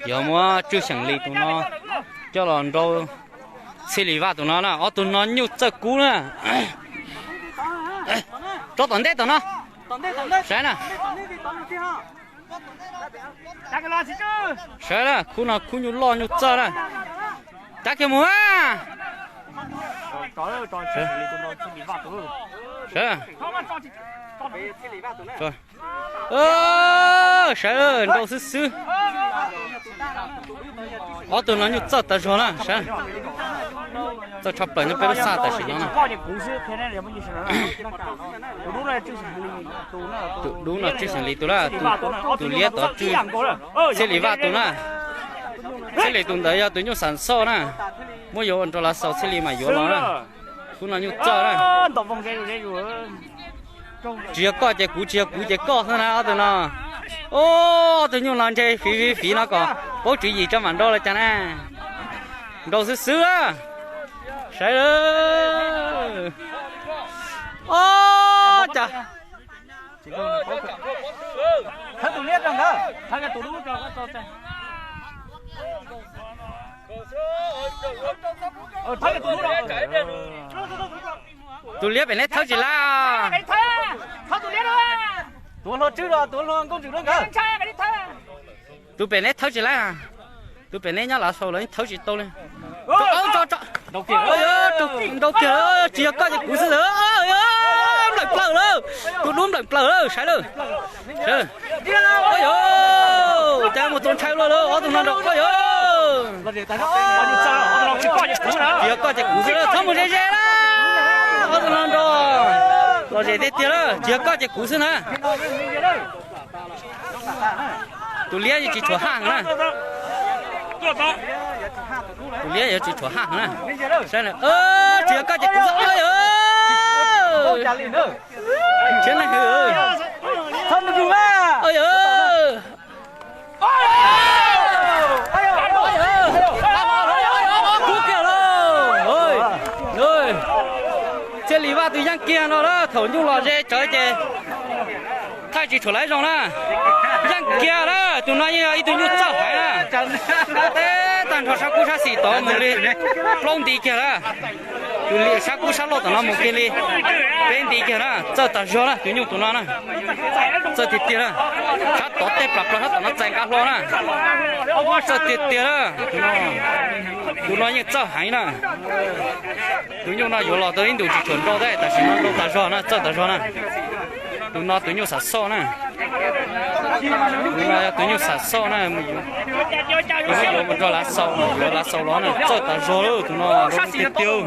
Yog muab Tswj Xyeem Lis tus no coj los nrau Txhiaj Lis Vaj tus no na, ob tug no nyuj txawj kub na. Tso tom ntej tom no. Saib na. Saib na, khub no khub nyuj loj nyuj txawj na. Cab kiag mus a. Sawv nrau xwb xwb. Ob tug no nyuj txawj tas zog na, sawv. Txawj tshaj plaws nyob peb lub xaj tam sim no na. Tus dub no Tswj Xyeem Lis tus na, tus liab tod Tswj, Txhiaj Lis Vaj tus na. Txhiaj Lis tus ntawd yog tus nyuj xam xoj na. Muab yuav ua nrau lav xaus Txhiaj Lis mas yuav los na. Khub no nyuj txawj na. Tsis yog koj ces kuv, tsis yog kuv ces koj xwb na ob tug no. Ob tug nyuj no ntshe fiv fiv fiv no kom paub tswv yim tso mam nrau los cas na. Nrau xwb xwb a. Saib lawm. Ob cas. Tus liab pem neb thawb tsis laib. Tuav hlo tswb los tuav hlo nkauj ntsws lawm nkawd. Tus pem neb thawb tsis laib. Tus pem neb nyob lav xaus los yeej thawb tsis tau li. Nrau kiag, tsis yog koj ces kuv xwb. Nplawm plaws lawm. Tus dub nplawm plaws lawm, saib lawm. Yog, cas mus txaus ntshai luaj lawm ob tug no nrau yog. Tsis yog koj ces kuv xwb, txhob mus ze ze lawm. Ob tug no nrau lom zem tiag tiag lawm, tsis yog koj ces kuv xwb na. Tus liab yeej tsis tshuav haj heev na. Tus liab yuav tsis tshuav haj heev na. Saib na, tsis yog koj ces kuv xwb. Thiab neeg hwm. Kub kiag lauj. Txhiaj Lis Vaj tus yeej kiag no lawm, thaum nyuj los ze tsawv ces thaij tsis tshuav lawv zoo na. Yeej kiag lawm, tus no yeej yog ib tug nyuj txawj heev na. Teb tag nrho sab kub sab xis tod mus li plaub nti kiag lawm. Tus li sab kub sab loj tom no mus kiag li peb nti kiag na, txawj tas zog na tus nyuj tus no na. Txawj tiag tiag na. Sab tod tej plas plaws sab tom no txais nqa hlo na. Txawj tiag tiag na. Tus no yeej txawj heev na. Tus nyuj no yuav los tau ib ntus tsis tshua nrau thiab, tam sim no nrau tas zog na, txawj tas zog na. Tus no tus nyuj xam xoj na. Tus no yog tus nyuj xam xoj na, mus yuav, yuav mus nrog lav xaus, yuav lav xaus los na, txawj tas zog lawm tus no, tiag tiag.